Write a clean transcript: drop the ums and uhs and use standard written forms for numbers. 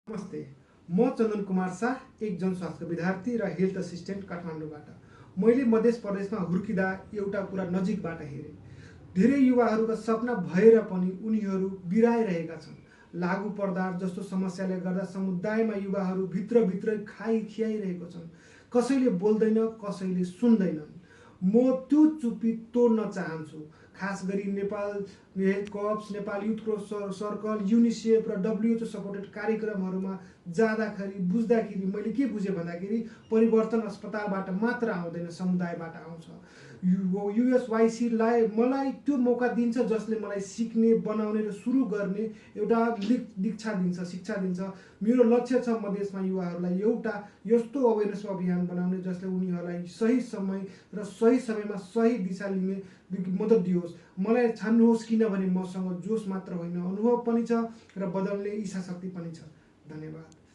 नमस्ते, म चन्दन कुमार शाह, एक जनस्वास्थ्य विद्यार्थी र हेल्थ असिस्टेन्ट काठमाडौँबाट। मैले मध्य प्रदेशमा हुर्किँदा एउटा कुरा नजिकबाट हेरेँ। धेरै युवाहरूका सपना भएर पनि उनीहरू बिराइरहेका छन्। लागु पदार्थ जस्तो समस्याले गर्दा समुदायमा युवाहरू भित्रभित्रै खियाइरहेको छन्। कसैले बोल्दैन, कसैले सुन्दैनन्। म त्यो चुप्पी तोड्न चाहन्छु। खास गरी Nepal health coops, Nepal youth cross circle, UNICEF र WHO सपोर्टेड कार्यक्रमहरूमा जाँदाखेरि बुझ्दाखेरि मैले के बुझेँ भन्दाखेरि परिवर्तन अस्पतालबाट मात्र आउँदैन, समुदायबाट आउँछ। युएसवाइसीलाई मलाई त्यो मौका दिन्छ जसले मलाई सिक्ने, बनाउने र सुरु गर्ने एउटा दीक्षा दिन्छ, शिक्षा दिन्छ। मेरो लक्ष्य छ मधेसमा युवाहरूलाई एउटा यस्तो अवेरनेस अभियान बनाउने जसले उनीहरूलाई सही समय र सही समयमा सही दिशा लिने मद्दत दियोस्। मलाई छान्नुहोस्, किनभने मसँग जोस मात्र होइन, अनुभव पनि छ र बदल्ने इच्छा शक्ति पनि छ। धन्यवाद।